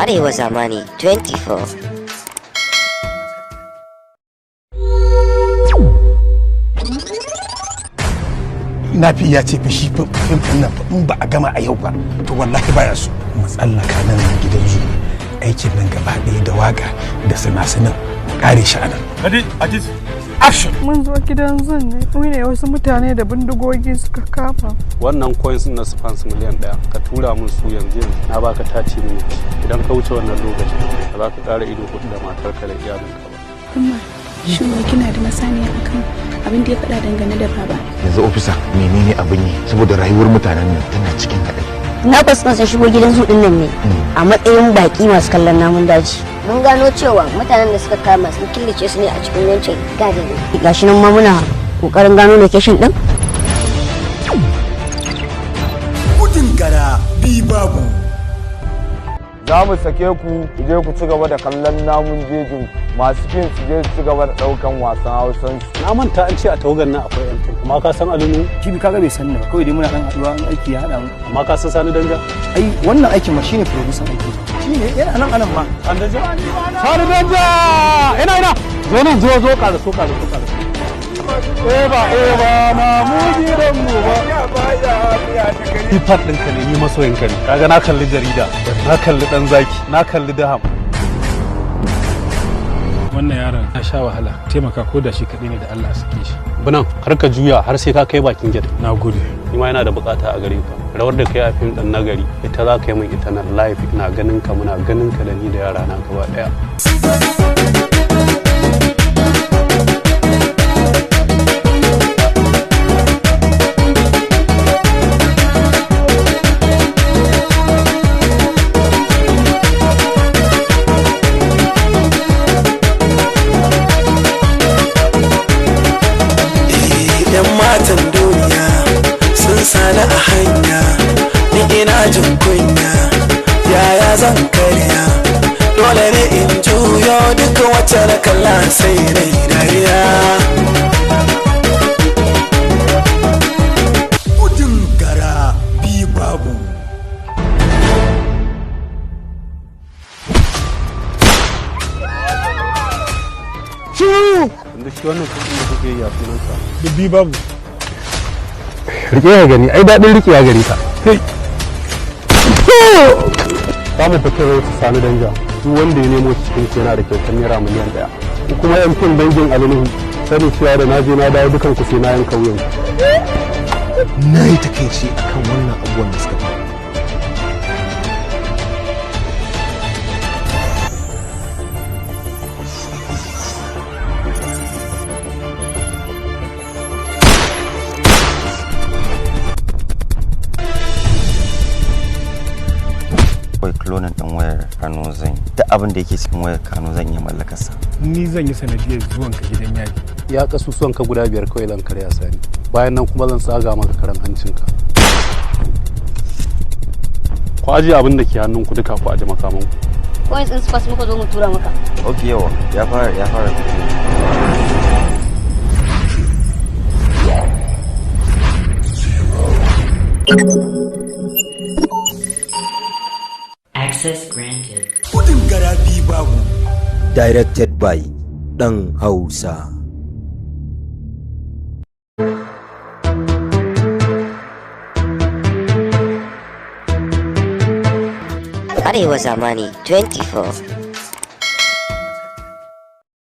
Arewa Zamani 24. Nafi ya ce fa shi fim ɗin nan fa in ba a gama a yau ba, to wallahi baya so mu tsallaka nan gidan zu. Aikin nan gaba ɗaya da waka da sinasinan mu kare shi a nan. Ready, artist, action! Mun zo gidan zoo ne, mu ne wasu mutane da bindigogi suka kama. Wannan coins na spans miliyan 1, ka tura mun su yanzu yanzu. Na baka 30 minutes. Idan ka wuce wannan lokacin, ba za ka ƙara ido hudu da matarka da iyalinka ba. Umma, shin wai kina da masaniya akan abin da ya faɗa dangane da baba? Yanzu ofisa, menene abin yi? Saboda rayuwar mutanen nan tana cikin haɗari. Na suna sun shigo gidan zoo din nan ne a matsayin baki masu kallon namun daji. Mun gano cewa mutanen da suka kama sun killace su ne a cikin wancan garden. Gashi nan ma muna kokarin gano location din. Gudun gara bi babu. Za mu sake ku, ku je ku ci gaba da kallon namun jejin. Masu fim su je su ci gaba da daukan wasan Hausan su. Na manta an ce a tawagar nan akwai yan fim, amma ka san Alinu? Jibi kaga bai san ni ba, kawai dai muna dan haduwa in aiki ya hada mu. Amma ka san Sani Danja? Ai wannan aikin ma shine producer aiki, shine yana nan anan ma. Sani Danja, Sani Danja, ina ina, zo nan, zo zo, ƙara so, ƙara so, ƙara so. Eba eba na mu gidan mu ba. Ni fan ɗinka ne, ni masoyinka ne. Kaga na kalli jarida, na kalli ɗan zaki, na kalli daham. Wannan yaron ya sha wahala. Taimaka ko da shi kaɗai ne, da Allah a sake shi. Bunan kar ka juya har sai ka kai bakin gate. Na gode. Ni ma yana da bukata a gare ka. Rawar da kai a fim ɗin nagari, ita za ka yi min ita nan live. Ina ganin ka, muna ganin ka da ni da yara na gaba ɗaya. Yan matan duniya sun sani a hanya, ni ina jin kunya, yaya zan karya? Dole ne in juyo, duka wacce na kalla sai na yi dariya. Gudun gara bi babu. Yanzu shi wannan kuɗin da kuke yi a sunansa? Bi babu. Rike ka gani, ai daɗin rike ya gare ka. Za mu fita yau Sani Danja. Duk wanda ya nemo cikin ku yana da kyautar naira miliyan 1. Ku kuma yan fim dangin Alinuhu, sani cewa da na je na dawo, dukan ku sai na yanka wuyan. Na yi takaici akan wannan abubuwan da suka faru. Kawai cloning ɗin wayar Kano zan yi. Duk abin da yake cikin wayar Kano zan iya mallakarsa. Ni zan yi sanadiyar zuwan ka gidan yari. Ya kasusuwan ka guda biyar kawai zan karya, Sani. Bayan nan kuma zan tsaga maka karan hancinka. Ku ajiye abin da ke hannunku duka, ku aje makamanku. Coins din spas muka zo mu tura maka. Ok, yawa ya fara, ya fara tafiya. Access granted. Gudun gara bi babu. Directed by Dan Hausa. Arewa Zamani 24.